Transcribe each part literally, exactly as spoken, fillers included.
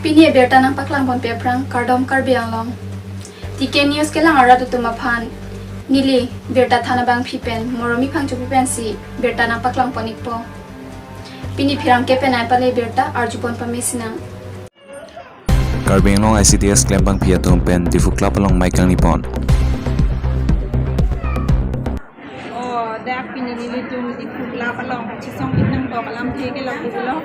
Pini abirta nangpaklangponpe aphrang kardom Karbi Anglong. T K News kelang arat atum aphan neli birta than abangpi pen Moromi Phangchopi pensi birta nangpaklangpon-ikpo. Pini pherangke pen ai pale birta arjupon pame sinang. Karbi Anglong I C D S klembangpi atum pen Diphu Club along mic kangnipon. Oh, dak pini nelitum Diphu Club along kachesong-ik nangkok alamthe ke lapulo.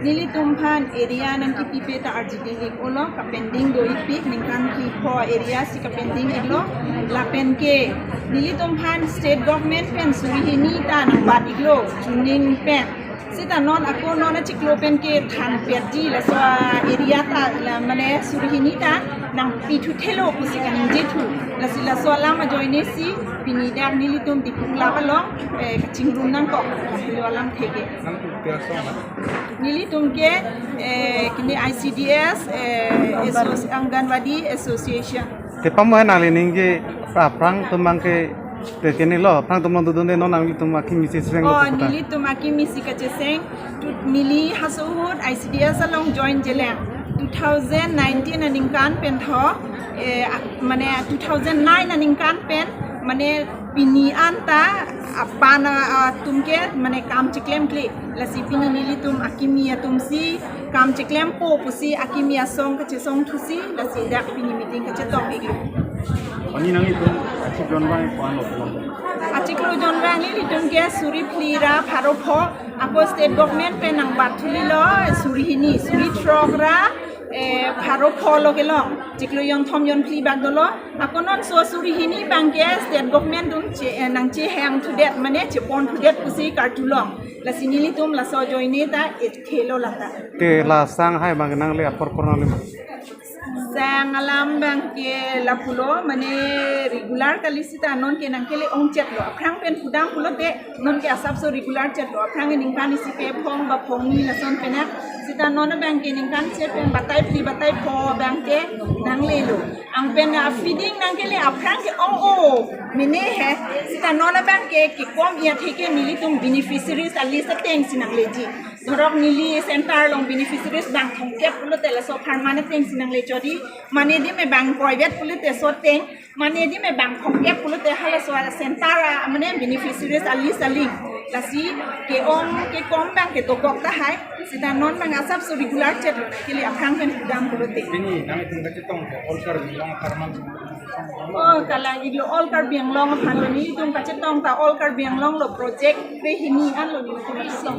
Nelitum aphan area nangkipipe ta arjudun-iklo, kapending do-ikpik, ningkan kepho area si kapending-iklo. Lapen ke nelitum aphan state government pen suri hini ta nangbat-iklo, chuning pen. Sita non ako non achiklo pen kethan perji laso area ta la mane suri hini ta nangpithuthelo pusi kaningjethu. Lasi laso alam ajoine si pini dak nelitum Diphu Club along, eh, kachingrum nangkok lapulo alamthe ke. Nelitum ke, eh, kini I C D S, eh, Associ-, Anganwadi Association. Tepamo nangli ningje aphrang atum abangke te kene lo, aphrang atum along dodunde non nanglitum akimi cheseng lo Oh, puta. Nelitum akimi si kacheseng, tu neli haso ahut I C D S along join jelang two thousand nineteen aningkan pen tho, eh, ak-, mane two thousand nine aningkan pen, mane pini anta aban atum ke mane kam cheklemkle. Lasi pini nelitum akimi atum si kam cheklempo pusi akimi asong kachesongthusi lasi dak pini meeting kachetong-iklo. Pini nanglitum achiklo abang ko-an lo? Achiklo abang nelitum ke suri phli ra pharo pho, ako state government pen nangbat thulilo suri hini, suri throk ra, eh, pharo pho lo kelong. Chiklo jonthom jonphli bak dolo. Ako non so suri hini abangke state government atum che, eh, nangchehang thudet mane chepon thudet pusi karjulong. Lasi nelitum laso ajoine ta ethelo lata. Ke la sang hai abang nangle apor apor nangle ma? Sang alam abangke lapulo mane regular kali sita non ke nangkele-ongchetlo. Aphrang pen pudam pulote non ke asapso regular chetlo. Aphrang ningkan isi ke phong ba phong ni lason penak. Sita non abangke ningkan isi pen batai phli batai pho abangke nanglelo. Anpen a feeding nangkele aphrang ke ong-o mene he. Sita non abangke kekom-i athe ke nelitum beneficiaries a list ateng si nangleji. Dhorok neli center along beneficiaries bang thomkep pulote laso apharman ateng si nangle chodi. Mane adim abang private pulote laso ateng. Mane adim abang thomkep pulote halaso center a mane beneficiaries a list aling. Lasi ke-ong kekom abangke dokok tahai. Sita non abang asapso regular chetlo nangkele aphrang pen pudam pulote. Pini nanglitum kachetong ke All Karbi Anglong apharman. Oh, kalang-iklo All Karbi Anglong aphan lo nelitum kachetong ta All Karbi Anglong lo project krehini an lo nelitum kachetong.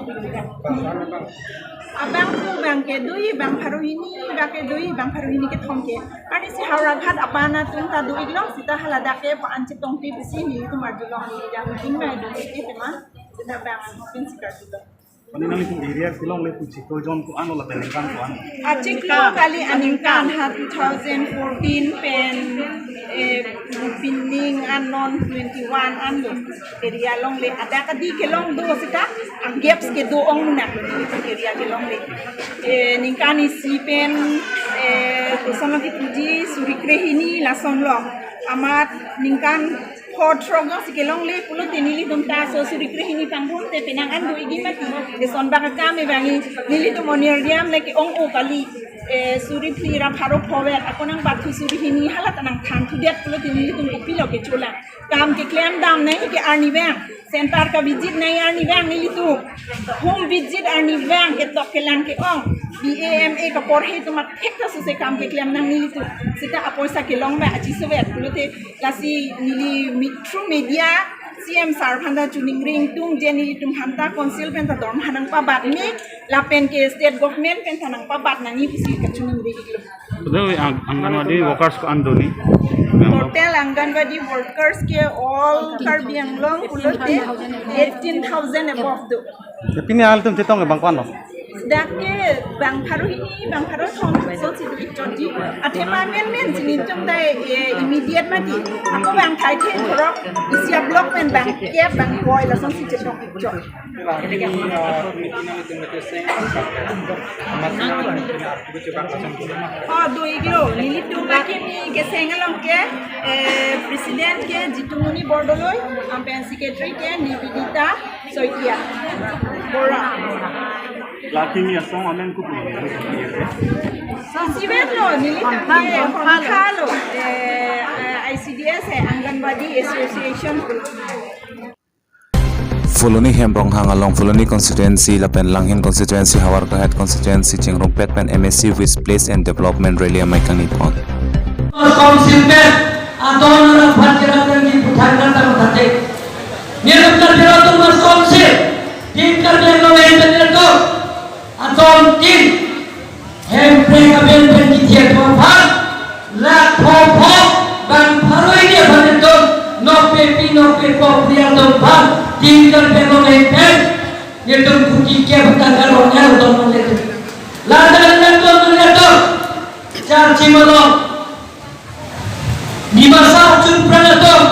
Abang pu abangke dui bang pharo hini, abangke dui bang pharo hini kethom ke. Arnisi Howraghat aban atum ta do-iklo, sita haladak ke pa-an chetongpi pusi nelitum arjulong neli jam king mai do-ik tema. Sita abang pen si karjulong. Pini nanglitum area kelongle pu chiklo jon ko-an lo lapen ningkan ko-an? Achiklo kali aningkan ha two thousand fourteen pen, eh, pining an non twenty-one an lo. Area longle adak adi kelong do sita, ang gaps kedo-ong nang area kelongle. Eh, ningkan isi pen, eh, koson lo kipuji suri krehini lason lo. Amat ningkan pho throk jongsi kelongle pulote nelitum ta so suri krehini pangrum te penang an do-ikji mati. Eson bak akam abang nelitum onir diam lake ong-o kali. Eh, suri phli ra pharo pho vet ako nangbat thu suri hini hala ta nangthan thudet pulote nelitum kopilo kecholang. Kam keklem dam nangji ke arnivang. Center ka visit nangji arnivang nelitum. Home visit arnivang ketok kelang ke-ong. B A M A kaporhe atum athek ta suse kam keklem nang nelitum. Sita apoisa kelong ba achiso vet pulote lasi neli mi-, through media C M sir aphan ta choningri ingtung je nelitum aphan ta council pen ta dorma nangpabat me lapen ke state government pen ta nangpabat nangji pusi kachoningri-iklo. Total ang-, Anganwadi workers ko-an do ni? Total Anganwadi workers ke all Karbi Anglong pulote eighteen thousand above do. Ya, pini nanglitum chetong ke bang ko-an lo? Dak ke bang pharo hini, bang pharo thom, so si do-ik chotji. Athema menmen si nelitum ta, eh, immediate mati. Ako bang thai the thorok, isi a block pen bang kep, bang koi, lasonsi chetong-ik chot. Oh, do-iklo, nelitum akimi keseng along ke, eh, president ke Jitumuni Bordoloi, anpen secretary ke Nivedita Soitia Bora. La akimi asong amen kutu. Siben lo, neli tangke hongphalo, eh, eh, I C D S hai, Anganwadi Association. Phuloni hem Ronghang along Phuloni constituency lapen Langhin constituency, Howraghat constituency chingrumpet pen M A C Waste Place and Development Rally amei kangni pon. Council pen adon arap phan kera tangki puthang kata mathate. Nirap kan kera tu mas council, tin kan dia lo yang kan dia tu. Adon tin, Hemprek aben pen kethe atum aphan, lakh pho pho, bang pharo-i dia aphan atum, nokpe pi nokpe po pria atum aphan, tin kan pen long pen, netum kuki ke butang kan long el don mangletum. Ladak nangdon mangletum, charchi malong. Dimasa Chunprang atum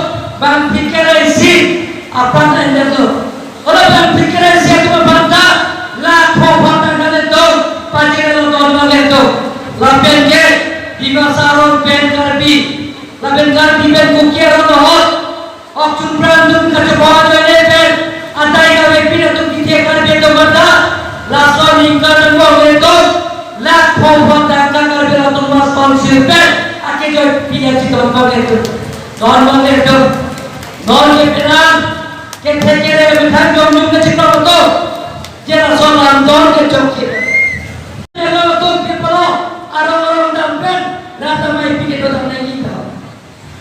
bang phlikeraisi aphan endetlo. Olo bang phlikeraisi atum aphan ta lakh pho pho tangka netum pajirelo don mangletum. Lapen ke Dimasa aron pen Karbi, lapen Karbi pen Kuki aron ahut, ok Chunprang atum kachobor ajoine pen, adai kavepin atum kethe Karbi atum aphan ta, laso aningkan angbong atum, lakh pho pho tangka Karbi Autonomous Council pen akejoi pi aji don mangletum. Don mangletum. Non ke penang, kethe kere methang jom jom kachiklo atum, je laso lam don ke jom ke. Kelo atum ke palo, arong arong dam pen, rata mai pi kedo dam nangji ta.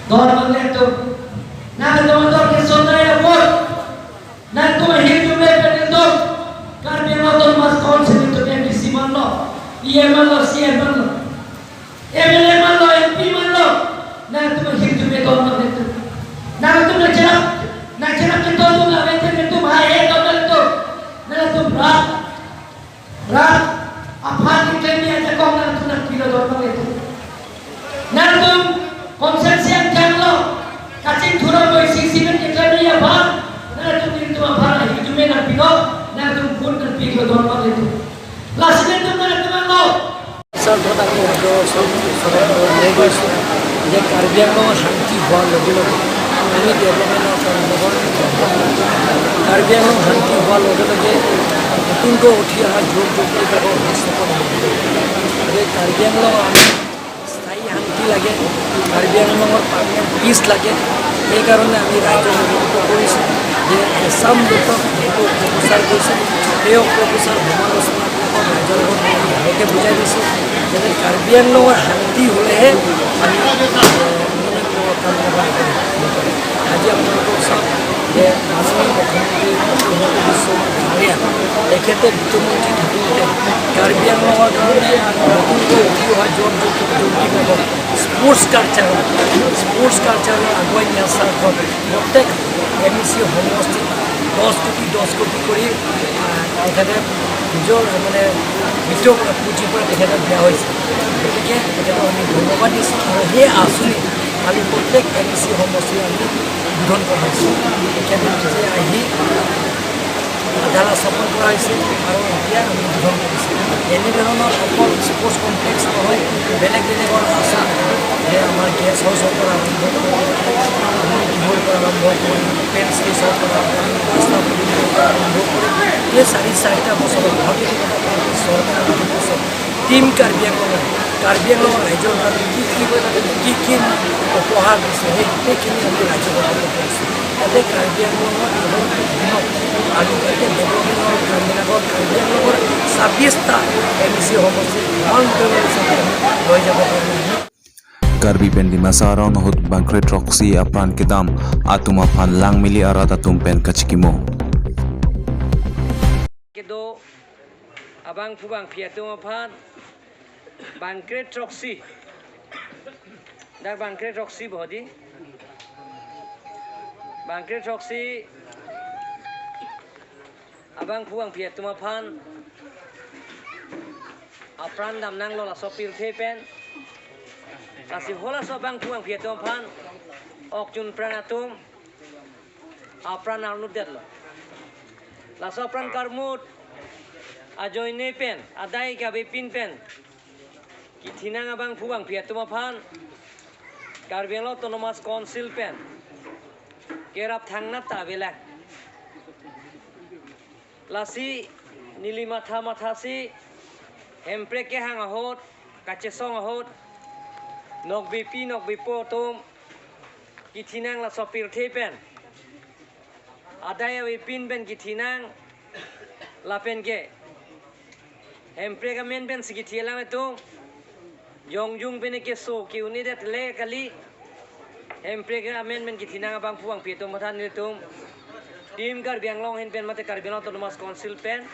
Don mangletum. Nangtum ador ke sondai apor. Nangtum ahirjume pen netum Karbi Anglong Autonomous Council netum M D C manlo, E M manlo, C E M manlo, M L A manlo, M P manlo. Nangtum ahirjume don mangletum. Nangtum nangcherap, nangcherap kedo atum la mete netum hai he don mangletum. Nangtum rat, rat aphan keklemji ajakong nangtum nangpilo don mangletum. Nangtum konsep siang janglo, kachingthur aboi sing simen keklemji aphan, nangtum netum aphan ahirjume nangpilo, nangtum kun nangpilo don mangletum. Lasi netum nangtum anglo. Sir, ধৰক আমি ৰাইজৰ ওচৰত ওচৰত লৈ গৈছোঁ যে কাৰ্বি আংলঙত শান্তি হোৱাৰ লগে লগে আমি ডেভেলপমেণ্টৰ কাৰণে লগৰ কাৰ্বি আংলং শান্তি হোৱাৰ লগে লগে নতুনকৈ উঠি অহা যুৱক যুৱতীবিলাকৰ ভৱিষ্যতৰ বাবে যে কাৰ্বি আংলঙৰ আমি স্থায়ী শান্তি লাগে, কাৰ্বি আংলঙৰ পাৰ্মানেণ্ট পিচ লাগে। সেইকাৰণে আমি ৰাইজক অভিযোগ কৰিছোঁ যে এছাম লোকক যিটো অপপ্ৰচাৰ কৰিছে, সেই অপপ্ৰচাৰ সমালোচনা আপোনালোকৰ ৰাইজৰ আগত মই ভালকৈ বুজাই দিছোঁ যে কাৰ্বি আংলঙৰ শান্তি হ'লেহে আমি, এ, উন্নয়নমূলক কামবিলাক আগবাঢ়িব পাৰিম। আজি আপোনালোকক চাওক যে মাননীয় মুখ্যমন্ত্ৰী হিমন্ত বিশ্ব শৰ্মা ডাঙৰীয়া তেখেতে বিত্তমন্ত্ৰী থাকোঁতে কাৰ্বি আংলঙৰ কাৰণে নতুনকৈ উঠি অহা যুৱক যুৱতীসকলক স্পৰ্টছ কালচাৰ, স্পৰ্টছ কালচাৰৰ আগুৱাই নিয়াৰ স্বাৰ্থত প্ৰত্যেক এম ই চি সমষ্টিত দহ কোটি, দহ কোটি কৰি, আহ, তেখেতে নিজৰ মানে বিত্তীয় পৰা, পুঁজিৰ পৰা তেখেতক দিয়া হৈছে। গতিকে তেখেতক আমি ধন্যবাদ দিছোঁ আৰু সেই আঁচনি আমি প্ৰত্যেক এম ই চি সমষ্টিত আমি উদ্বোধন কৰা হৈছে। তেখেতে নিজে আহি আধাৰ স্থাপন কৰা হৈছে আৰু এতিয়া আমি উদ্বোধন কৰিছোঁ। এনেধৰণৰ অকল স্পৰ্টছ কমপ্লেক্স নহয়, বেলেগ বেলেগৰ আছে যে আমাৰ গেষ্ট হাউচৰ পৰা আৰম্ভ কৰি, কমিউনিটি হলৰ পৰা আৰম্ভ কৰি, অপেন স্পেচৰ পৰা আৰম্ভ কৰি, ৰাস্তা পদূলিৰ পৰা আৰম্ভ কৰি, এই চাৰি চাৰিটা বছৰত ভাৰতীয় জনতা পাৰ্টীৰ চৰকাৰ অহাৰ পিছত টিম কাৰ্বি আংলঙে কাৰ্বি আংলঙৰ ৰাইজৰ কাৰণে কি কি, কি কি উপহাৰ দিছে, সেই গোটেইখিনি আমি ৰাইজক অৱগত কৰিছোঁ। যাতে কাৰ্বি আংলঙৰ আগন্তুক দিনত আমি যাতে ডেভেলপমেণ্টৰ কামবিলাকত কাৰ্বি আংলঙৰ ছাব্বিছটা এম ই চি সমষ্টিত সমান উদগনি হিচাপে আমি লৈ যাব পাৰোঁ। Karbi pen Dimasa arong ahut bangkre throksi apran kedam atum aphan Langmili arat atum pen kachikimo. Kedo abangphu bangphi atum aphan bangkre throksi. Dak bangkre throksi bodi. Bangkre throksi abangphu bangphi atum aphan apran damnanglo laso pirthe pen. Lasi halaso abangphu bangphi atum aphan ok Chunprang atum apran arnutdetlo. Laso apran karmut ajoine pen, adai kavepin pen kethenang abangphu bangphi atum aphan Karbi Anglong Autonomous Council pen kerap thangnat ta avelang. Lasi neli matha mathasi Hemprek kehang ahut Kachesong ahut nokbepi nokbepo atum kethenang laso pirthe pen, adai avepin pen kethenang lapen ke Hemprek amen pensi kethe alanglitum jongjung pen keso ke-un-edet le kali. Hemprek amen pen kethenang abangphu abangpi atum aphan nelitum Team Karbi Anglong ahin pen mate Karbi Anglong Autonomous Council pen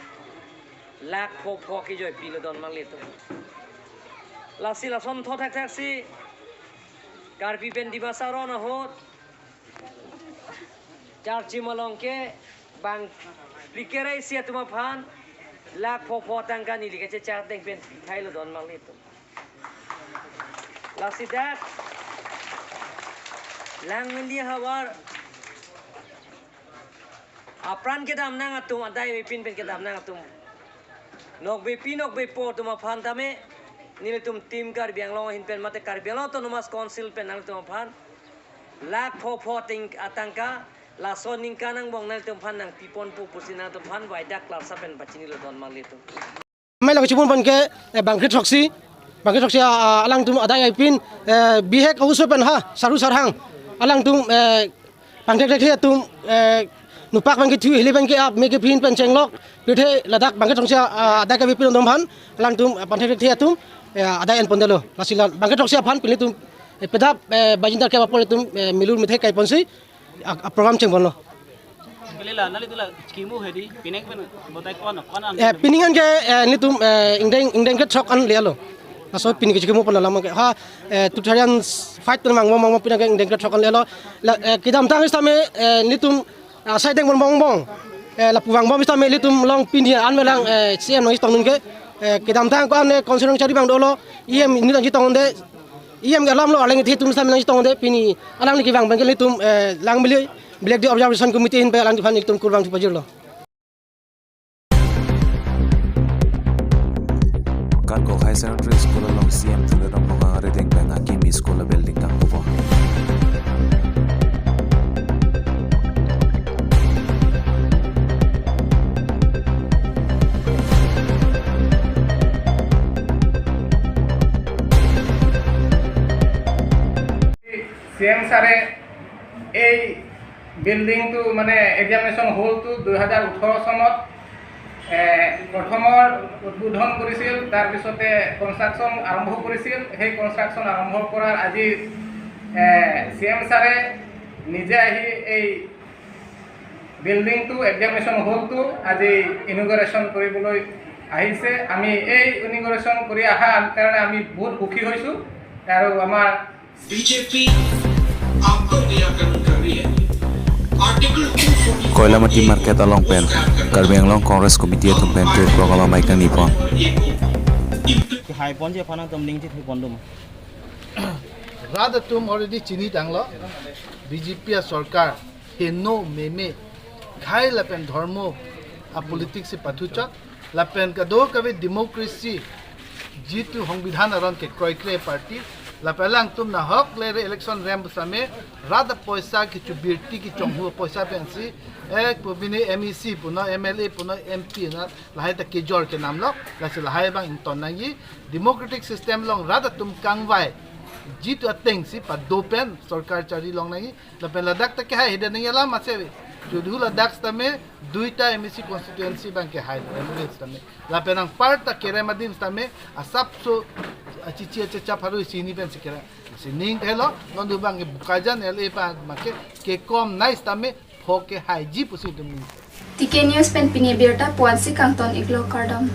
lakh pho pho kejoi pilo don nanglitum. Lasi lason thothakthaksi Karbi pen Dimasa aron ahut charchim along ke bang phlikre isi atum aphan lakh pho pho tangka neli kachechak deng pen pithailo don nanglitum. Lasi dak Langmili havar apran kedamnang atum, adai avepin pen kedamnang atum, nokbepi nokbepo atum aphan tame nelitum Team Karbi Anglong ahin pen mate Karbi Anglong Autonomous Council pen nangtum aphan lakh pho pho ting atangka laso aningkan angbong nangtum aphan nangpiponpo pusi nangtum aphan vaidak larsa pen pachinilo don nanglitum. Mai lo kachipon pen ke, eh, bangkethroksi, bangkethroksi, ah, ah, alangtum adai avepin, eh, bihek auso pen ha, saru sarhang, alangtum, eh, pangthekthekthe atum, eh, nupak pen kethu hili pen ke-ap me kephin pen chenglok, kethe ladak bangkethroksi, ah, adai avepin atum aphan, alangtum, eh, pangthekthekthe atum, eh, adai enpondetlo. Lasi la bangkethroksi aphan pini tum, eh, pedap, eh, bajintar ke apor tum, eh, milur mithe kaiponsi, a, a program chengponlo. Kali la, nelitum la chikimo hedi, pining pen botai ko-an, ko-an an. Eh, pining an ke, eh, nelitum, eh, ingdeng, ingdeng kethok an lelo. Laso pini kechikimo pon alam ke. Ha, eh, two thousand five pen mangmo, mangmo pining ke ingdeng kethok an lelo. La, eh, kedamtang sitame, eh, nelitum, ah, sai deng bon bongbong. Eh, lapu vangbom sitame nelitum along pini an melang, eh, C M nangchetongdun ke, eh, kedamtang ko-an, eh, konserong chari abang dolo, E M nelitum chetongde, E M ke alam lo, arleng kethe atum sitame nangchetongde, pini alangli kevang pen ke nelitum, eh, Langmili Black Day Observation Committee ahin pen alangli aphan nelitum kurvangthu pajirlo. Karkok Higher Secondary School along C M Tuliram Ronghang arideng pen akimi school building kangpupo. C M ছাৰে এই বিল্ডিংটো, মানে, এক্সামিনেশ্যন হলটো দুই হাজাৰ ওঠৰ চনত, এ, প্ৰথমৰ উদ্বোধন কৰিছিল, তাৰপিছতে কনষ্ট্ৰাকশ্যন আৰম্ভ কৰিছিল। সেই কনষ্ট্ৰাকশ্যন আৰম্ভ কৰাৰ আজি, এ, চি এম ছাৰে নিজে আহি এই বিল্ডিংটো, এক্সামিনেশ্যন হলটো আজি ইনগুৰেশ্যন কৰিবলৈ আহিছে। আমি এই ইনগুৰেশ্যন কৰি অহাৰ কাৰণে আমি বহুত সুখী হৈছোঁ আৰু আমাৰ বিজেপি আপ কর দিয়া কানুন কর ৰি হে। আৰ্টিকল টু ফৰ্টি ফ'ৰ কইলামাটি market along pen Karbi Anglong Congress Committee atum pen trade program amei kangni pon. Hai ponji aphan nangtum ningje thek pon dum. Rat atum already chinitanglo, B J P a sorkar heno meme, khei lapen dhormo a politics si pathuchot, lapen kadokave democracy, jitu songbidhan aron kekroikre party, lapen alangtum nahok le re-election rem sitame, rat apoisa kechobirti kechonghu apoisa pensi, ek pu bini M A C punon, M L A punon, M P na, lahai ta kejor kenamlo, lasi lahai abang ington nangji, democratic system along rat atum kangvai, jitu ateng si pado pen sorkar chari long nangji, lapen ladak ta kehai hede nangji alam ase ave. Jodi hu ladak sitame duita M A C constituency abang kehai, M L A sitame. Lapen anparta kerem adim sitame asapso achichi achacha pharo isi hini pensi kerem. Si ning thelo, non du abang ke Bokajan L A pa make kekom nai sitame pho kehaiji pusi itum ning. T K News pen pini abirta puansi kangton iklo, kardom.